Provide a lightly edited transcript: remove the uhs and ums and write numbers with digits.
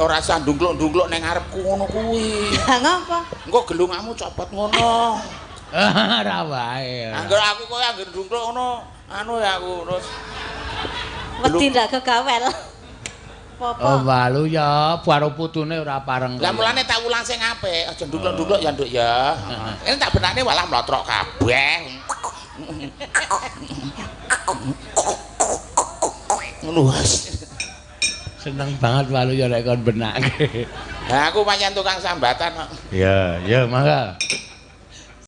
Ora usah ndungkluk-ndungkluk ning ngarepku ngono kuwi. Lah ngapa? Engko gelungamu copot ngono. Ora wae. Angger aku kowe angger ndungkluk ngono, anu ya aku terus Wedi ndak kegawel. Oh, Apa? walu ya, karo putune ora pareng. Lah mulane tak ulang sing apik, aja ndungkluk-ndungkluk ya, Nduk ya. Ini tak benakne walah mlotrok kabeh. Ngono wes. Seneng banget walu ya lek kon benake. Lah aku pancen tukang sambatan kok. Ya, ya mangga.